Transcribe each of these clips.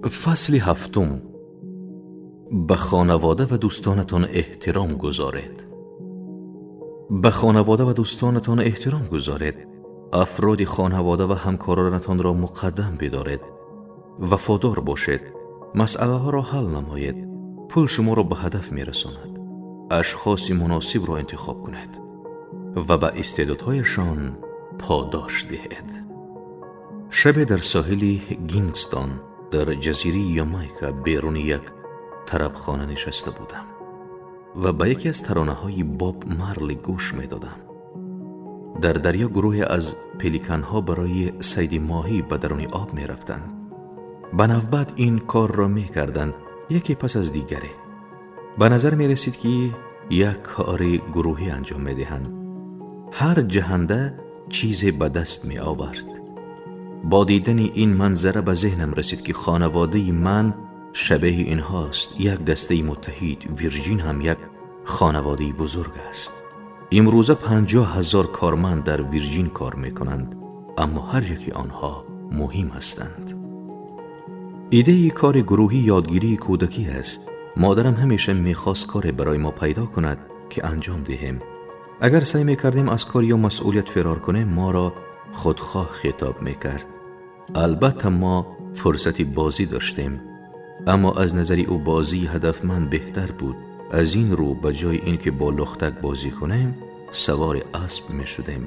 Фасли ҳафтум. Ба хонавода ва дӯстонатон эҳтиром гузоред. Ба хонавода ва дӯстонатон эҳтиром гузоред. Афроди хонавода ва ҳамкоронатонро муқаддам бидоред. Вафодор бошед. Масъалаҳоро ҳал намоед. Пул шуморо ба ҳадаф мерасонад. Ашхоси муносибро интихоб кунед ва ба истеъдодҳояшон подош диҳед. Шабе дар соҳили Гингстон дар ҷазираи Ямайка беруни як тарабхона нишаста будам ва ба яке аз таронаҳои Боб Марли гӯш медодам. Дар дарё гурӯҳе аз пеликанҳо барои сайди моҳӣ ба даруни об мерафтанд. Ба навбат ин корро мекарданд, яке пас аз дигаре. Ба назар мерасид, ки як кори гурӯҳӣ анҷом медиҳанд. Ҳар ҷаҳанда чизе ба даст меовард. Бо дидани ин манзара ба зеҳнам расид, ки хонаводаи ман шабеҳи инҳост, як дастаи муттаҳид. Вирҷин ҳам як хонаводаи бузург аст. Имрӯза 50,000 корманд дар Вирҷин кор мекунанд, аммо ҳар яки онҳо муҳим ҳастанд. Идеяи кори гурӯҳӣ ёдгирии кӯдакӣ аст. Модарам ҳамеша мехост коре барои мо пайдо кунад, ки анҷом диҳем. Агар саъй мекардем аз кор ё масъулият фирор кунем, моро худхоҳ хитоб мекард. Албатта, мо фурсати бозӣ доштем, аммо аз назари ӯ бозии ҳадафманд беҳтар буд. Аз ин рӯ, ба ҷои ин ки бо лухтак бозӣ кунем, савори асп мешудем,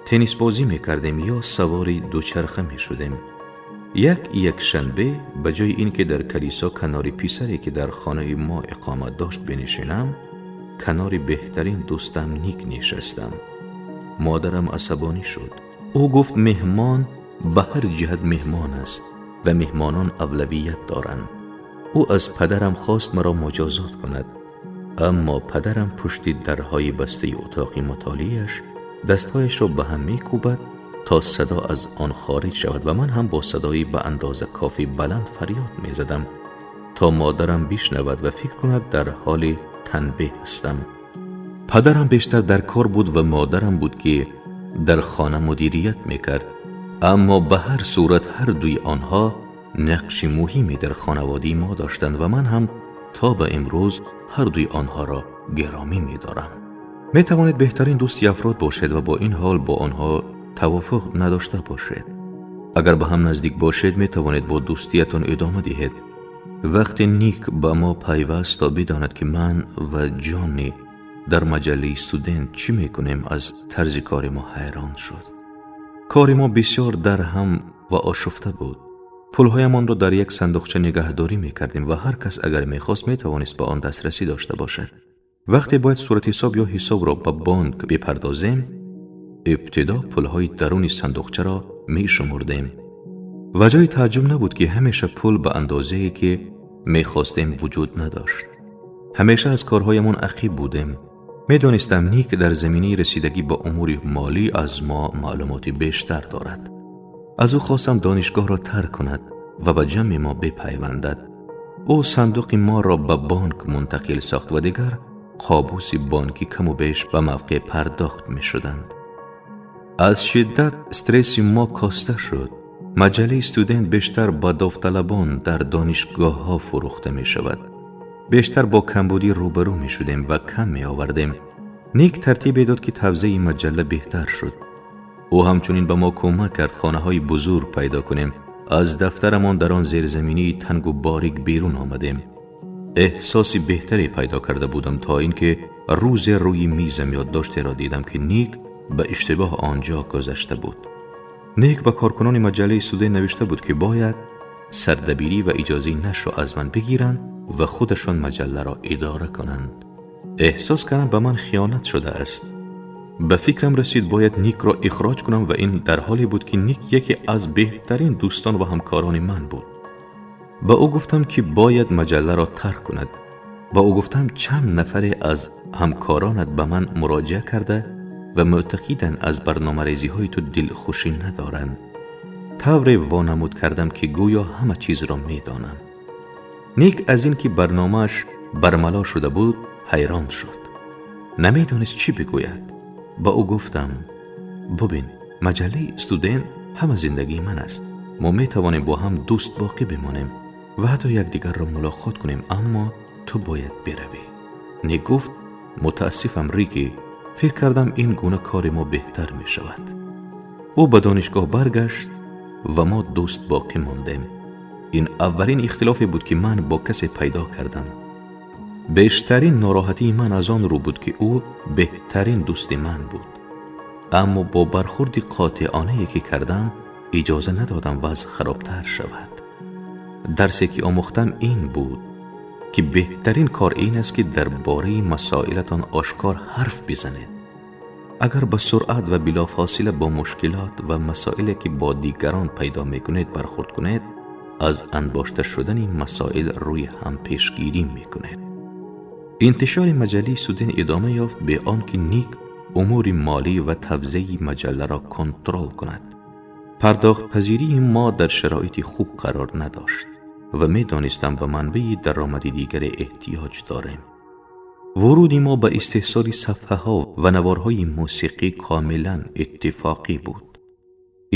теннисбозӣ мекардем ё савори дучарха мешудем. Як якшанбе, ба ҷои ин ки дар калисо канори писаре, ки дар хонаи мо иқомат дошт, бинишинам, канори беҳтарин дӯстам Ник нишастам. Модарам асабонӣ шуд. Ӯ гуфт, меҳмон ба ҳар ҷиҳат меҳмон аст ва меҳмонон авлавият доранд. Ӯ аз падарам хост маро муҷозот кунад, аммо падарам пушти дарҳои бастаи утоқи мутолиаш дастҳояшро ба ҳам мекӯбад, то садо аз он хориҷ шавад, ва ман ҳам бо садои ба андоза кофӣ баланд фарёд мезадам, то модарам бишнавад ва фикр кунад дар ҳоли танбеҳ ҳастам. Падарам бештар дар кор буд ва модарам буд, ки дар хона мудирият мекард, аммо ба ҳар сурат ҳар дуи онҳо нақши муҳиме дар хонаводаи мо доштанд ва ман ҳам то ба имрӯз ҳар дуи онҳоро гиромӣ медорам. Метавонед беҳтарин дӯсти афрод бошед ва бо ин ҳол бо онҳо тавофуқ надошта бошед. Агар ба ҳам наздик бошед, метавонед бо дӯстиятон идома диҳед. Вақте Ник ба мо пайваст, то бидонад, ки ман ва Ҷонни дар маҷаллаи Студент чӣ мекунем, аз тарзи кори мо ҳайрон шуд. Кори мо бисёр дарҳам ва ошуфта буд. Пулҳоямонро дар як сандуқча нигаҳдорӣ мекардем ва ҳар кас агар мехост, метавонист ба он дастрасӣ дошта бошад. Вақте бояд суратҳисоб ё ҳисобро ба бонк бипардозем, ибтидо пулҳои даруни сандуқчаро мешумурдем ва ҷои таъҷуб набуд, ки ҳамеша пул ба андозае, ки мехостем, вуҷуд надошт. Ҳамеша аз корҳоямон ақиб будем. Медонистам, Ник дар заминаи расидагӣ ба умури молӣ аз мо маълумоти бештар дорад. Аз ӯ хостам донишгоҳро тарк кунад ва ба ҷамъи мо бипайвандад. Ӯ сандуқи моро ба бонк мунтақил сохт ва дигар қобуси бонкӣ каму беш ба мавқеъ пардохт мешуданд. Аз шиддат стресси мо коста шуд. Маҷаллаи Студент бештар ба довталабон дар донишгоҳҳо фурӯхта мешавад. Бештар бо камбудӣ рӯбарӯ мешудем ва кам меовардем. Ник тартибе дод, ки тавзеи маҷалла беҳтар шуд. Ӯ ҳамчунин ба мо кӯмак кард хонаҳои бузург пайдо кунем. Аз дафтарамон дар он зерзаминии тангу борик берун омадем. Эҳсоси беҳтаре пайдо карда будам, то ин ки рӯзе рӯи мизам ёддоштеро дидам, ки Ник ба иштибоҳ он ҷо гузашта буд. Ник ба коркунони маҷаллаи Студент навишта буд, ки бояд сардабирӣ ва иҷозаи нашрро аз ман бигиранд ва худашон маҷалларо идора кунанд. Эҳсос кардам, ба ман хиёнат шудааст. Ба фикрам расид, бояд Никро ихроҷ кунам, ва ин дар ҳоле буд, ки Ник яке аз беҳтарин дӯстон ва ҳамкорони ман буд. Ба ӯ гуфтам, ки бояд маҷалларо тарк кунад. Ба ӯ гуфтам, чанд нафаре аз ҳамкоронат ба ман муроҷиа карда ва мӯътақиданд, аз барномарезиҳои ту дилхушӣ надоранд. Тавре вонамуд кардам, ки гӯё ҳама чизро медонам. Ник аз ин ки барномааш бармало шуда буд, ҳайрон шуд, намедонист чӣ бигӯяд. Ба ӯ гуфтам: «Бубин, маҷаллаи Студент ҳама зиндагии ман аст. Мо метавонем бо ҳам дӯст боқӣ бимонем. ва ҳатто якдигарро мулоқот кунем, аммо ту бояд биравӣ. Ник гуфт: мутаассифам, Рики, фикр кардам, ин гуна кори мо беҳтар мешавад. Ӯ ба донишгоҳ баргашт ва мо дӯст боқӣ мондем. Ин аввалин ихтилофе буд, ки ман бо касе пайдо кардам. Бештарин нороҳатии ман аз он рӯ буд, ки ӯ беҳтарин дӯсти ман буд. Аммо бо бархурди қотеонае, ки кардам, иҷоза надодам вазъ харобтар шавад. Дарсе, ки омӯхтам, ин буд, ки беҳтарин кор ин аст, ки дар бораи масоилатон ошкор ҳарф бизанед. Агар ба суръат ва билофосила бо мушкилот ва масоиле, ки бо дигарон пайдо мекунед, бархурд кунед, аз анбошта шудани масоил рӯи ҳам пешгирӣ мекунед. Интишори маҷаллаи Студент идома ёфт, бе он ки Ник умури молӣ ва тавзеи маҷалларо контрол кунад. Пардохтпазирии мо дар шароити хуб қарор надошт ва медонистам, ба манбаи даромади дигаре эҳтиёҷ дорем. Вуруди мо ба истеҳсоли сафҳаҳо ва наворҳои мусиқӣ комилан иттифоқӣ буд.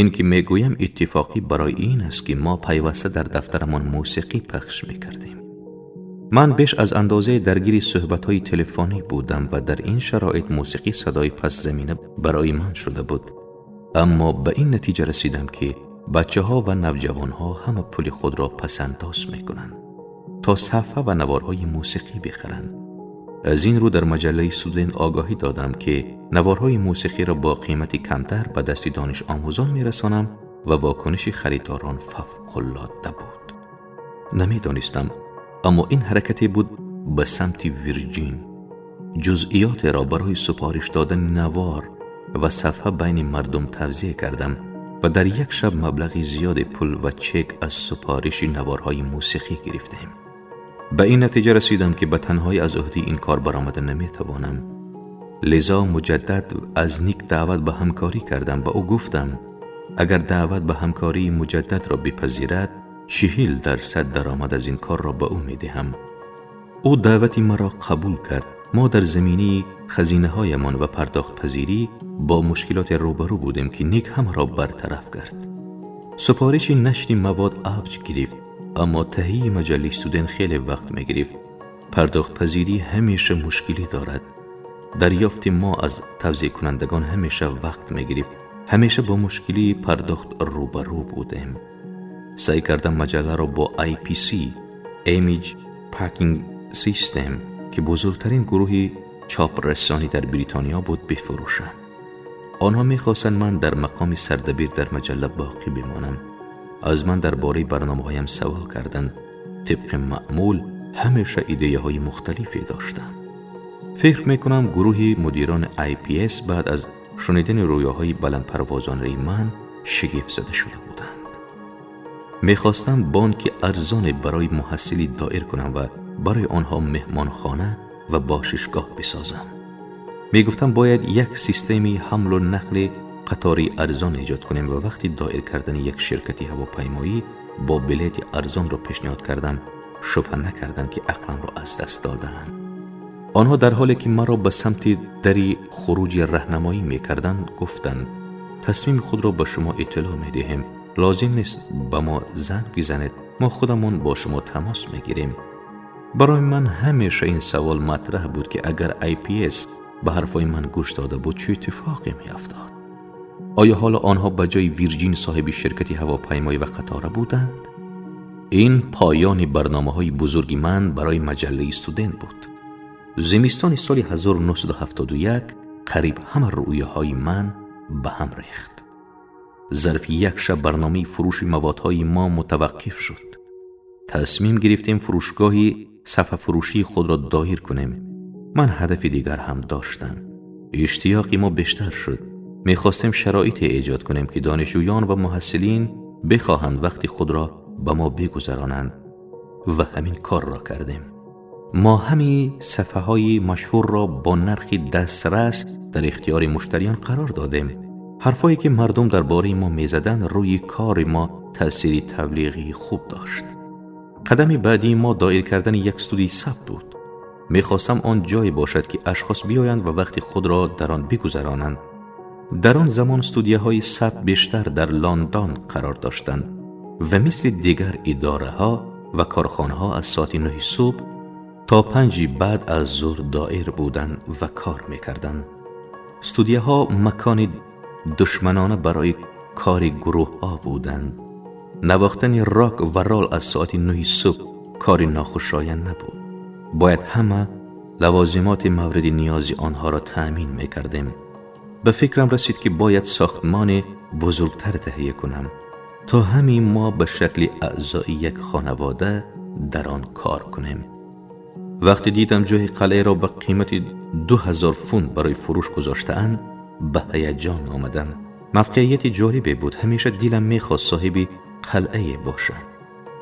Ин ки мегӯям иттифоқӣ, барои ин аст, ки мо пайваста дар дафтарамон мусиқӣ пахш мекардем. Ман беш аз андозае даргири суҳбатҳои телефонӣ будам ва дар ин шароит мусиқӣ садои пасзамина барои ман шуда буд. Аммо ба ин натиҷа расидам, ки бачаҳо ва навҷавонҳо ҳама пули худро пасандоз мекунанд, то сафҳа ва наворҳои мусиқӣ бихаранд. Аз ин рӯ дар маҷаллаи Студент огоҳӣ додам, ки наворҳои мусиқиро бо қимати камтар ба дасти донишомӯзон мерасонам ва вокуниши харидорон фавқулода буд. Намедонистам, аммо ин ҳаракате буд ба самти Вирҷин. Ҷузъиётеро барои супориш додани навор ва сафҳа байни мардум тавзеъ кардам ва дар як шаб маблағи зиёди пул ва чек аз супориши наворҳои мусиқӣ гирифтем. Ба ин натиҷа расидам, ки ба танҳоӣ аз ӯҳдаи ин кор баромада наметавонам. Лизо муҷаддад аз Ник даъват ба ҳамкорӣ кардам. Ба ӯ гуфтам, агар даъват ба ҳамкории муҷаддадро бипазирад, 40% даромад аз ин корро ба ӯ медиҳам. Ӯ даъвати маро қабул кард. Мо дар заминаи хазинаҳоямон ва пардохтпазирӣ бо мушкилоте рӯбарӯ будем, ки Ник ҳамаро бартараф кард. Супориши нашри мавод авҷ гирифт, аммо таҳияи маҷаллаи Студент хеле вақт мегирифт. Пардохтпазирӣ ҳамеша мушкилӣ дорад. Дарёфти мо аз тавзеъкунандагон ҳамеша вақт мегирифт. Ҳамеша бо мушкилии пардохт рӯбарӯ будем. Саъй кардам маҷалларо бо IPC, Image Packing System, ки бузургтарин гурӯҳи чопрасонӣ дар Бритониё буд, бифурӯшам. Онҳо мехостанд ман дар мақоми сардабир дар маҷалла боқӣ бимонам. Аз ман дар бораи барномаҳоям савол карданд. Тибқи маъмул, ҳамеша идеяҳои мухталифе доштам. Фикр мекунам, гурӯҳи мудирони IPS баъд аз шунидани рӯёҳои баландпарвозонаи ман шигифтзада шуда буданд. Мехостам бонки арзоне барои муҳассилӣ доир кунам ва барои онҳо меҳмонхона ва бошишгоҳ бисозам. Мегуфтам, бояд як системи ҳамлу нақли қатори арзон эҷод кунем ва вақти доир кардани як ширкати ҳавопаймоӣ бо билети арзонро пешниҳод кардам, шубҳа накардам, ки ақламро аз даст додаам. Онҳо дар ҳоле ки маро ба самти дари хуруҷи раҳнамоӣ мекарданд, гуфтанд: тасмими худро ба шумо иттилоъ медиҳем. Лозим нест ба мо занг бизанед, мо худамон бо шумо тамос мегирем. Барои ман ҳамеша ин савол матраҳ буд, ки агар IPS ба ҳарфҳои ман гӯш дода буд, чӣ иттифоқе меафтод? Оё ҳоло онҳо ба ҷои Вирҷин соҳиби ширкати ҳавопаймоӣ ва қатора буданд? Ин поёни барномаҳои бузурги ман барои маҷаллаи Студент буд. Зимистони соли 1971 қариб ҳама рӯёҳои ман ба ҳам рехт. Зарфи як шаб барномаи фурӯши маводҳои мо мутаваққиф шуд. Тасмим гирифтем фурӯшгоҳи сафҳафурӯшии худро доир кунем. Ман ҳадафи дигар ҳам доштам. Иштиёқи мо бештар шуд. Мехостем шароите эҷод кунем, ки донишҷӯён ва муҳассилин бихоҳанд вақти худро ба мо бигузаронанд ва ҳамин корро кардем. Мо ҳамин сафҳаҳои машҳурро бо нархи дастрас дар ихтиёри муштариён қарор додем. Ҳарфҳое, ки мардум дар бораи мо мезаданд, рӯи кори мо таъсири таблиғии хуб дошт. Қадами баъдии мо доир кардани як студияи сабт буд. Мехостам он ҷое бошад, ки ашхос биёянд ва вақти худро дар он бигузаронанд. Дар он замон студияҳои сабт бештар дар Лондон қарор доштанд ва мисли дигар идораҳо و کارخانه‌ها از ساعت 9 صبح تا 5 بعد از ظهر دایر بودند و کار می‌کردند. استودیوها مکان دشمنانه برای کار گروه ها بودند. نواختن راک و رول از ساعت 9 صبح کار ناخوشایند نبود. باید همه لوازمات مورد نیاز آنها را تأمین می‌کردیم. به فکرم رسید که باید ساختمان بزرگتر تهیه کنم تا همین ما به شکل اعضای یک خانواده در آن کار کنیم. وقتی دیدم جای قلعه را به قیمت 2000 فوند برای فروش گذاشته‌اند، به هیجان آمدم. موقعیت جالبی بود. همیشه دلم می‌خواست صاحب قلعه باشم.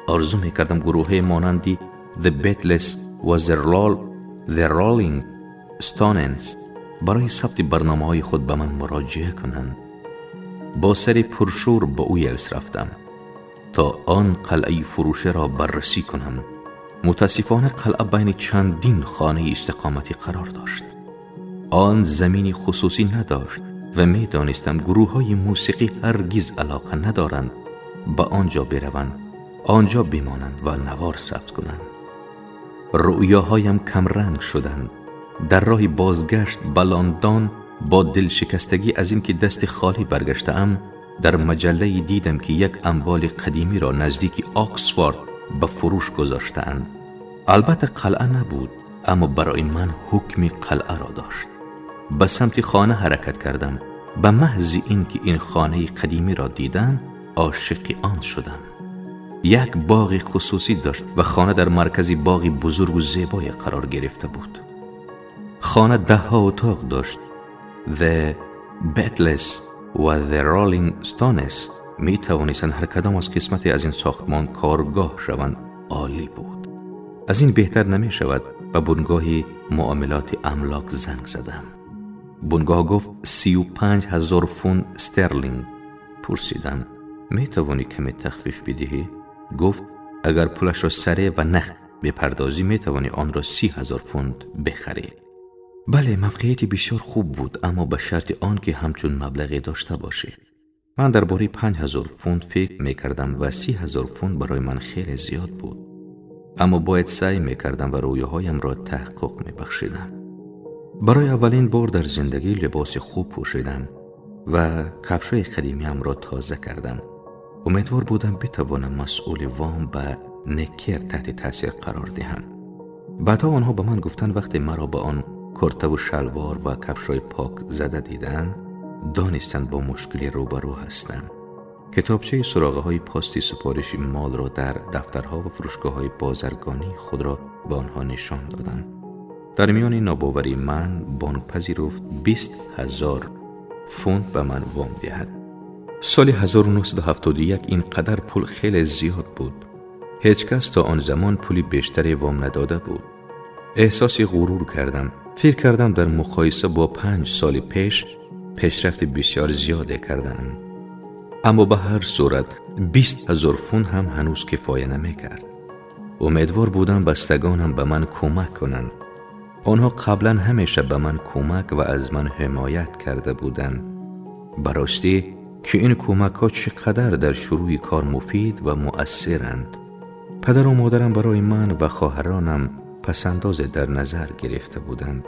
آرزو می‌کردم گروه مانند The Beatles و The Rolling Stones برای ثبت برنامه‌های خود به من مراجعه کنند. با سر پرشور به ویلز رفتم تا آن قلعه فروشه را بررسی کنم. متاسفانه قلعه بین چندین خانه استقامتی قرار داشت. آن زمین خصوصی نداشت و می دانستم گروه های موسیقی هرگز علاقه ندارند به آنجا بروند، آنجا بمانند و نوار ثبت کنند. رؤیاهایم کمرنگ شدند. در راه بازگشت به لندن با دلشکستگی از اینکه دست خالی برگشتم، در مجله دیدم که یک اموال قدیمی را نزدیک آکسفورد به فروش گذاشتند. البته قلعه نبود، اما برای من حکم قلعه را داشت. به سمت خانه حرکت کردم. به محض اینکه این خانه قدیمی را دیدم، عاشق آن شدم. یک باغ خصوصی داشت و خانه در مرکز باغ بزرگ و زیبای قرار گرفته بود. خانه 10 اتاق داشت. The Beatles و The Rolling Stones می توانستند هر کدام از قسمتی از این ساختمان کارگاه شوند. عالی بود. از این بهتر نمی شود. به بنگاه معاملات املاک زنگ زدم. بنگاه گفت 35,000 فوند استرلینگ. پرسیدم می توانی کمی تخفیف بدهی؟ گفت اگر پولش را سریع و نقد بپردازی می توانی آن را 30,000 فوند بخری. بله، موقعیت بسیار خوب بود، اما به شرط آن که همچون مبلغی داشته باشی. من درباره 5,000 فوند فکر می کردم و 30,000 فوند برای من خیلی زیاد بود. اما باید سعی می کردم و رویاهایم را تحقق می بخشیدم. برای اولین بار در زندگی لباس خوب پوشیدم و کفشای قدیمیم را تازه کردم. امیدوار بودم بتوانم مسئول وام به نکر تحت تاثیر قرار دهم. بعدها آنها به من گفتند وقتی مرا به آن کرته و شلوار و کفشای پاک زده دیدن، دانستند با مشکلی روبرو هستم. کتابچه سراغه های پاستی سفارش مال را در دفترها و فروشگاه های بازرگانی خود را به آنها نشان دادم. در میان ناباوری من، بانک پذیرفت 20,000 فوند به من وام دهد. سال 1971 این قدر پول خیلی زیاد بود. هیچ کس تا آن زمان پولی بیشتری وام نداده بود. احساس غرور کردم. فکر کردم در مقایسه با 5 سال پیش پیشرفت بسیار زیاده کردم. اما به هر صورت 20,000 فوند هم هنوز کفایه نمی کرد. امیدوار بودم بستگانم به من کمک کنند. آنها قبلا همیشه به من کمک و از من حمایت کرده بودند. براستی که این کمک ها چقدر در شروع کار مفید و مؤثرند. پدر و مادرم برای من و خواهرانم پسنداز در نظر گرفته بودند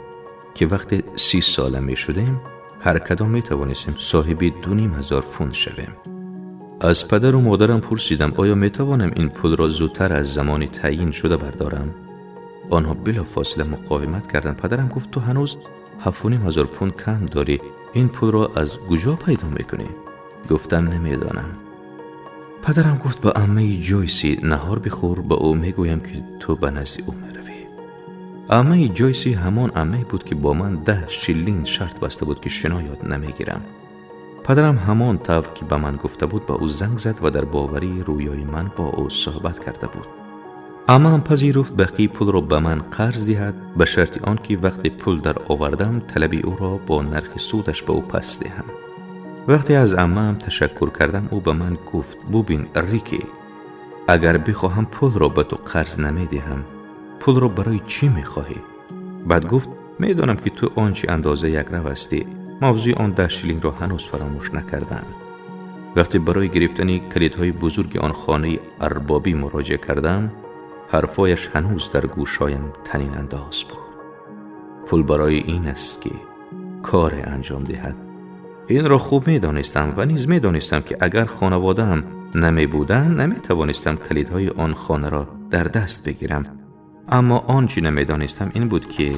که وقتی 30 ساله می شدیم هر کدام می توانستیم صاحب 2,500 فوند شویم. از پدر و مادرم پرسیدم آیا می توانم این پول را زودتر از زمان تعیین شده بردارم؟ آنها بلافاصله مقاومت کردند. پدرم گفت تو هنوز 7,500 فوند کم داری، این پول را از کجا پیدا میکنی؟ گفتم نمیدانم. پدرم گفت با عمه جویسی نهار بخور، با او میگویم که تو به نزد او میروی. عمه جویسی همان عمه بود که با من 10 شیلینگ شرط بسته بود که شنا یاد نمیگیرم. پدرم همان طور که به من گفته بود با او زنگ زد و در باوری رویای من با او صحبت کرده بود. عمه هم پذیرفت بقیه پول را به من قرض دهد به شرط آن که وقتی پول در آوردم طلب او را با نرخ سودش به او پس دهم. وقتی از عمه‌ام تشکر کردم او به من گفت ببین ریکی، اگر بخواهم پول را به تو قرض نمیدهم، پول را برای چی میخواهی؟ بعد گفت میدانم که تو آنچه اندازه یک رو هستی. موضوع آن 10 شیلینگ را هنوز فراموش نکردم. وقتی برای گرفتن کلیدهای بزرگ آن خانه اربابی مراجعه کردم، حرفایش هنوز در گوشایم طنین انداز بود. پول برای این است که کار انجام دهد. این را خوب می دانستم و نیز می دانستم که اگر خانواده هم نمی بودن نمی توانستم کلیدهای آن خانه را در دست بگیرم. اما آنچه نمی دانستم این بود که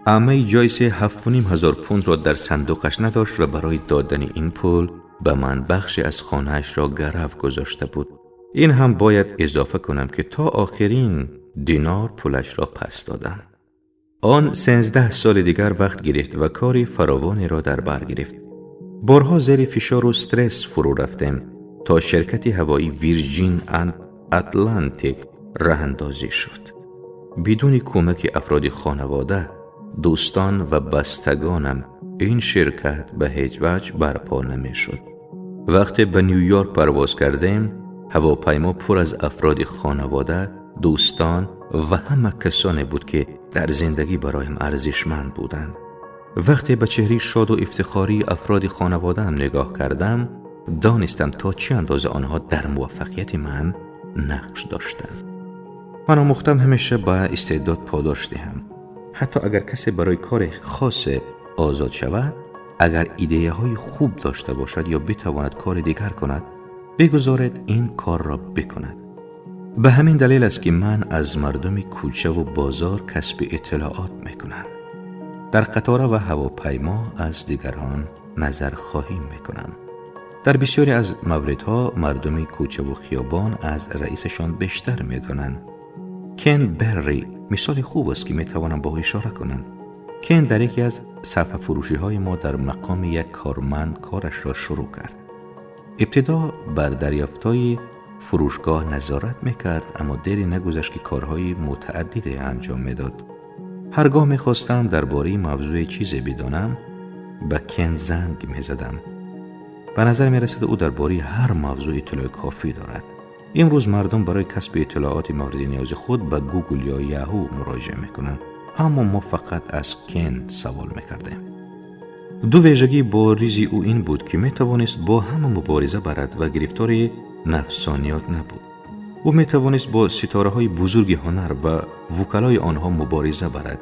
عمه جایس 7,500 پوند را در صندوقش نداشت و برای دادن این پول به من بخشی از خانه‌اش را گرو گذاشته بود. این هم باید اضافه کنم که تا آخرین دینار پولش را پس دادم. آن 13 سال دیگر وقت گرفت و کاری فراوانی را در بر گرفت. بارها زیر فشار و استرس فرو رفتیم تا شرکت هوایی ویرجین اتلانتیک راه اندازی شد. بدون کمک افراد خانواده، دوستان و بستگانم این شرکت به هیچ وجه برپا نمی شد. وقتی به نیویورک پرواز کردیم، هواپیما پر از افراد خانواده، دوستان و همه کسانی بود که در زندگی برایم ارزشمند بودند. وقتی به چهره شاد و افتخاری افراد خانواده هم نگاه کردم، دانستم تا چه اندازه آنها در موفقیت من نقش داشتند. من آموختم همیشه به استعداد پاداش دهم. حتی اگر کسی برای کار خاص آزاد شود، اگر ایده های خوب داشته باشد یا بتواند کار دیگر کند، بگذارد این کار را بکند. به همین دلیل است که من از مردم کوچه و بازار کسب اطلاعات میکنم. در قطار و هواپیما از دیگران نظر خواهی میکنم. در بسیاری از موردها مردم کوچه و خیابان از رئیسشان بیشتر میدانند. کن بری مثال خوب است که میتوانم با اشاره کنم. کن در یکی از صفحه فروشی های ما در مقام یک کارمند کارش را شروع کرد. ابتدا بر دریافت‌های فروشگاه نظارت میکرد، اما دیری نگذشت که کارهای متعددی انجام میداد. هرگاه میخواستم درباره موضوع چیزی بدانم، به کن زنگ میزدم. به نظر میرسد او درباره هر موضوع اطلاع کافی دارد. امروز مردم برای کسب اطلاعات مورد نیاز خود به گوگل یا یاهو مراجعه میکنند، اما ما فقط از کن سوال میکردیم. دو ویژگی بارز او این بود که میتوانست با همه مبارزه برد و گرفتار نفسانیات نبود. او میتوانست با ستاره های بزرگ هنر و وکلای آنها مبارزه برد.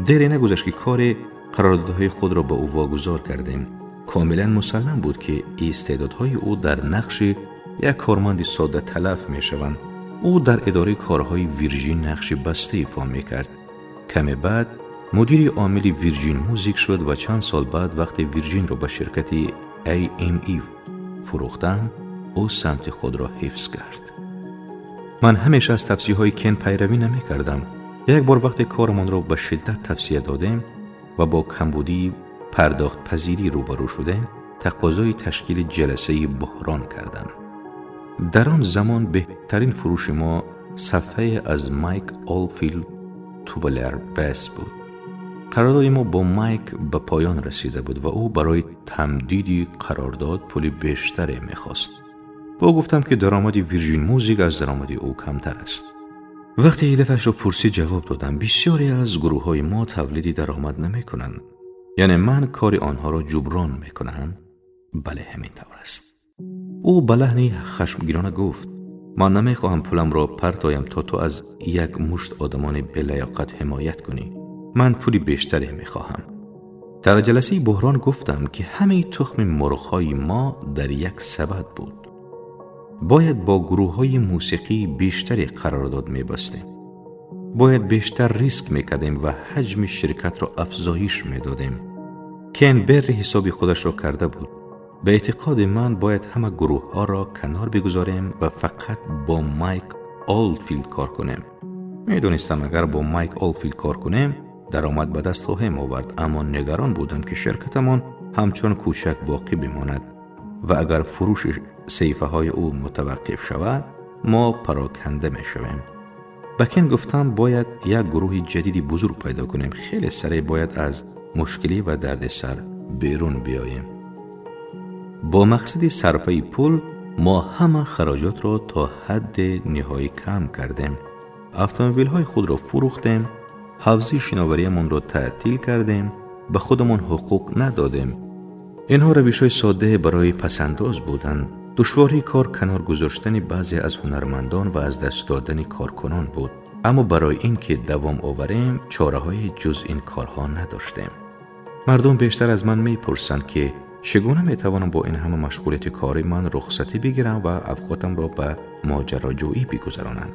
دیری نگذشت که کار قراردادهای خود را به او واگذار کردیم. کاملا مسلم بود که استعدادهای او در نقش یک کارمند ساده تلف میشوند. او در اداره کارهای ویرجین نقش بسته ایفا میکرد. کمی بعد مدیر عامل ویرجین موزیک شد و چند سال بعد وقتی ویرجین را به شرکت AME فروختم، او سمت خود را حفظ کرد. من همیشه از توصیه های کن پیروی نمی کردم. یک بار وقتی کارمان را به شدت توصیه دادیم و با کمبودی پرداخت پذیری روبرو شدیم، تقاضای تشکیل جلسه بحران کردم. در آن زمان بهترین فروش ما صفحه از مایک اولفیلد توبلر بس بود. قرارداد ما با مایک به پایان رسیده بود و او برای تمدید قرارداد پول بیشتری میخواست. با او گفتم که درآمد ویرجین موزیک از درآمد او کمتر است. وقتی علتش را پرسید جواب دادم بسیاری از گروه های ما تولیدی درآمد نمی کنند. یعنی من کار آنها را جبران می کنم؟ بله همین طور است. او به لحنی خشمگینانه گفت من نمی خواهم پولم را پرتایم تا تو از یک مشت آدمان بی‌لیاقت حمایت کنی. من پولی بیشتری می خواهم. در جلسه بحران گفتم که همه تخم مرغ‌های ما در یک سبد بود. باید با گروه های موسیقی بیشتری قرارداد می بستیم. باید بیشتر ریسک می کردیم و حجم شرکت را افزایش می دادیم. کن بری حسابی خودش را کرده بود. به اعتقاد من باید همه گروه ها را کنار بگذاریم و فقط با مایک اولفیلد کار کنیم. می دونستم اگر با مایک اولفیلد کار کنیم درآمد به دست خواهیم آورد، اما نگران بودم که شرکتمان همچون کوچک باقی بماند و اگر فروش صفحه های او متوقف شود ما پراکنده می شویم. به کن گفتم باید یک گروه جدیدی بزرگ پیدا کنیم. خیلی سریع باید از مشکلی و دردسر بیرون بیاییم. با مقصد صرفه پول ما همه خراجات را تا حد نهایی کم کردیم. اتومبیل های خود را فروختیم، حوزه شناوریمان را تعطیل کردیم، به خودمان حقوق ندادیم. اینها روش های ساده برای پسنداز بودند. دشواری کار کنار گذاشتن بعضی از هنرمندان و از دست دادن کارکنان بود. اما برای این که دوام آوریم چاره‌های جز این کارها نداشتیم. مردم بیشتر از من میپرسند که چگونه میتوانم با این همه مشغولیت کاری من رخصتی بگیرم و اوقاتم را به ماجراجویی بگذرانم.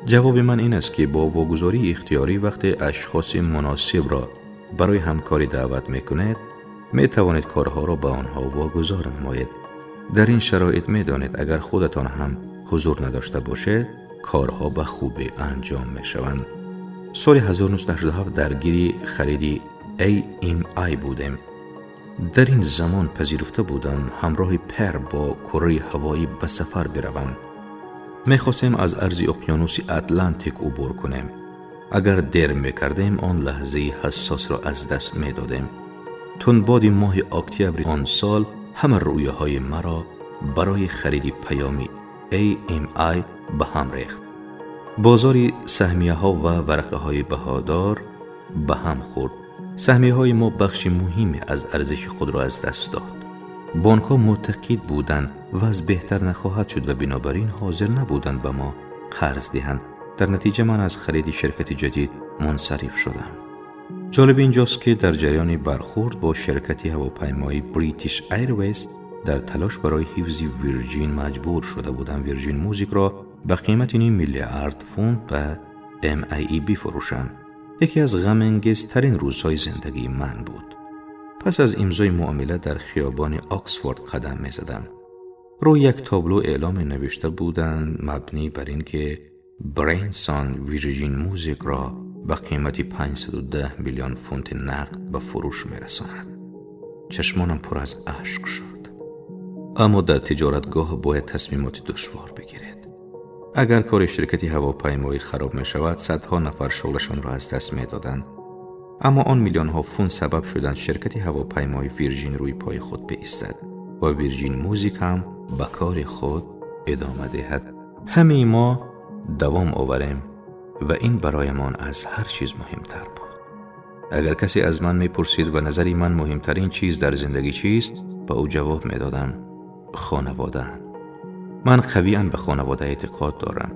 جواب من این است که با واگذاری اختیاری وقتی اشخاص مناسب را برای همکاری دعوت میکنید، میتوانید کارها را به آنها واگذار نمایید. در این شرایط میدانید اگر خودتان هم حضور نداشته باشید، کارها به خوبی انجام میشوند. سال 1987 درگیر خرید AMI بودیم. در این زمان پذیرفته بودم همراه پر با کره هوایی به سفر بروم. میخواستیم از عرض اقیانوس اتلانتیک عبور کنیم. اگر دیر میکردیم آن لحظه حساس را از دست میدادیم. تندباد ماه اکتبر آن سال همه رویاهای مرا برای خرید پیامی AMI به هم ریخت. بازار سهمیه ها و ورقه های بهادار به هم خورد. سهمیه های ما بخش مهمی از ارزش خود را از دست داد. بانک ها معتقد بودند وضع بهتر نخواهد شد و بنابراین حاضر نبودند به ما قرض دهند. در نتیجه من از خرید شرکت جدید منصرف شدم. جالب اینجاست که در جریان برخورد با شرکت هواپیمایی British Airways در تلاش برای حفظ ویرجین مجبور شده بودم ویرجین موزیک را به قیمت 0.5 میلیارد فونت به MAE بفروشم. یکی از غم انگیزترین روزهای زندگی من بود. پس از امضای معامله در خیابان آکسفورد قدم می زدم. روی یک تابلو اعلام نوشته بودند مبنی بر اینکه برینسون ویرجین موزیک را به قیمت 510 میلیون فونت نقد به فروش می رساند. چشمانم پر از اشک شد. اما در تجارتگاه باید تصمیمات دشوار بگیرید. اگر کار شرکت هواپیمایی خراب می شود، صدها نفر شغلشان را از دست می دادند. اما آن میلیون ها فونت سبب شدند شرکت هواپیمایی ویرجین روی پای خود بایستد و ویرجین موزیک هم به کار خود ادامه دهد. همه ما دوام آوریم و این برایمان از هر چیز مهمتر بود. اگر کسی از من میپرسید و نظری من مهمترین چیز در زندگی چیست، به او جواب میدادم خانواده. من قویاً به خانواده اعتقاد دارم.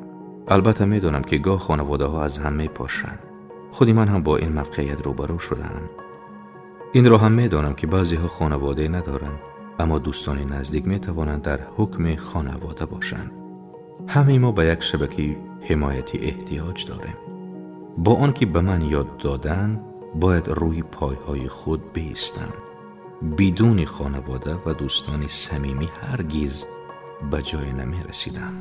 البته میدانم که گاه خانواده ها از هم میپاشند. خودی من هم با این موقعیت روبرو شدم. این را هم میدانم که بعضی ها خانواده ندارند، اما دوستان نزدیک میتوانند در حکم خانواده باشند. همه ما به یک شبکه حمایتی احتیاج داریم. با آنکه به من یاد دادن باید روی پایهای خود بایستم. بدون خانواده و دوستان صمیمی هرگز به جای نمی رسیدم.